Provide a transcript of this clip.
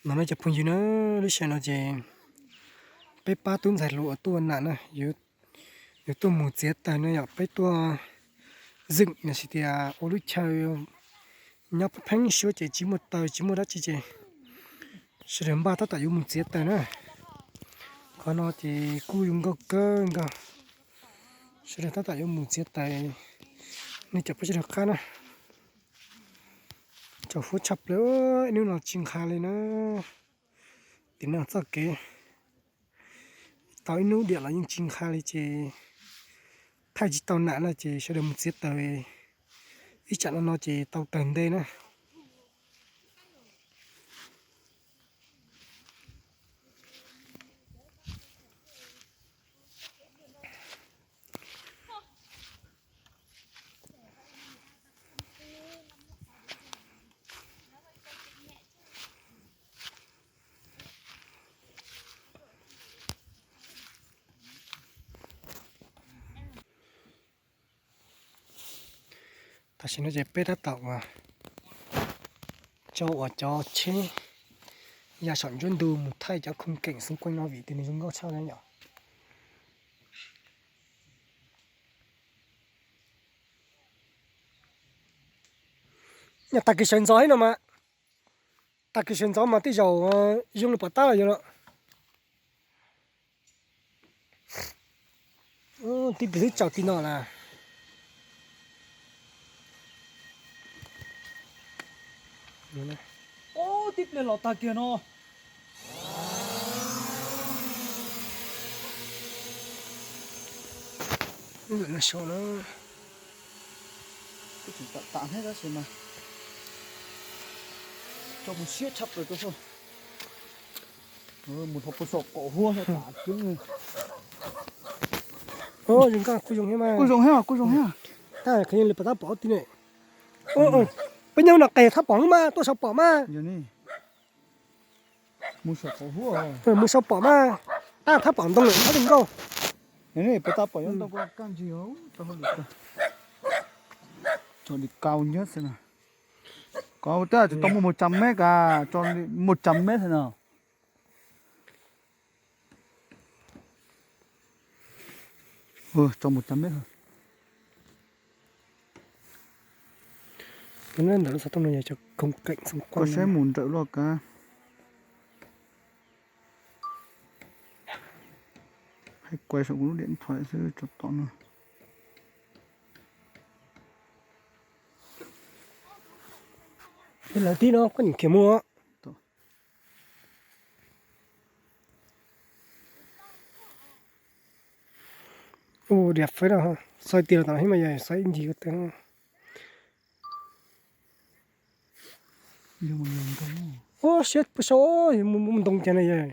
No no cov phooj ywg na, lub sij hawm no ces peb pab tub ntxhais hluas uas tuaj ua nam na, yuav tuaj mus txiav taws no yom, peb tuaj zeem los sis tias ua lub chaw nyob pheeb suab ces tsis muaj taws tsis muaj dab tsi ces sawv daws npaj tab tom yuav mus txiav taws na. Qhov no ces kuj zoo nkauj kawg nkaus, sawv daws tab tom yuav mus txiav taws, nej cov phooj ywg sawv daws qab na. Tsaus huab tshaj plaws, ib hnub no tsis nqha li na. Tim no txoj kev tau ib hnub diam los yeej tsis nqha li ces thaij tsis tau nam na ces sawv daws mus txiav taws, ib tsam no no ces tau taws nte na. Tam sim no ces peb tab tom uas tso uas cov tsheb ya saum nruab ntug mus thaij cov khung keem xung quanh no vim tias nws zoo nkauj tshaj na yom. Tag kis sawv ntxov thiab no mas, tag kis sawv ntxov mas tej zaum zoo li pom tab los yog lawm. Tib pliag twb tsaus ti no na. Tib pliag los tag kiag no. Tam tam tab sis mas tso mus siab tshaj plaws rau saud. Mus hauv pus saum qaum huab tam tseeb. Zoo nkauj kuj zoo thiab mas. Kuj zoo thiab, kuj zoo thiab. Tab qhov yeej li pom tab pom ob tib ne. Peb nyob no qes thab pom mas tuaj sau pom mas. Mus sau pom mas, tab thab pom ntoo lawm thab zoo nkauj. Peb tab pom yob ntoo kaj ntsis. Tso li kaus nyab xwb na. Koj twb tsis tau muaj mus tsam meb ka, tso li muaj tsam meb xwb na. Tso mus tsam meb. Ntawm lub xov tooj no yog cov khung keem xoo kuaj, saib mus nrawm luaj kav. Hais kuv saum kuv lub điện thoại xwb tso tom no. Lawv tib no koj nyiam khiav mus. Ua diam fawb no, xob ti los tom no thiab mas yog xob ib ncig ko taw. Ua siab pw sau, mus ntoo cas no yog.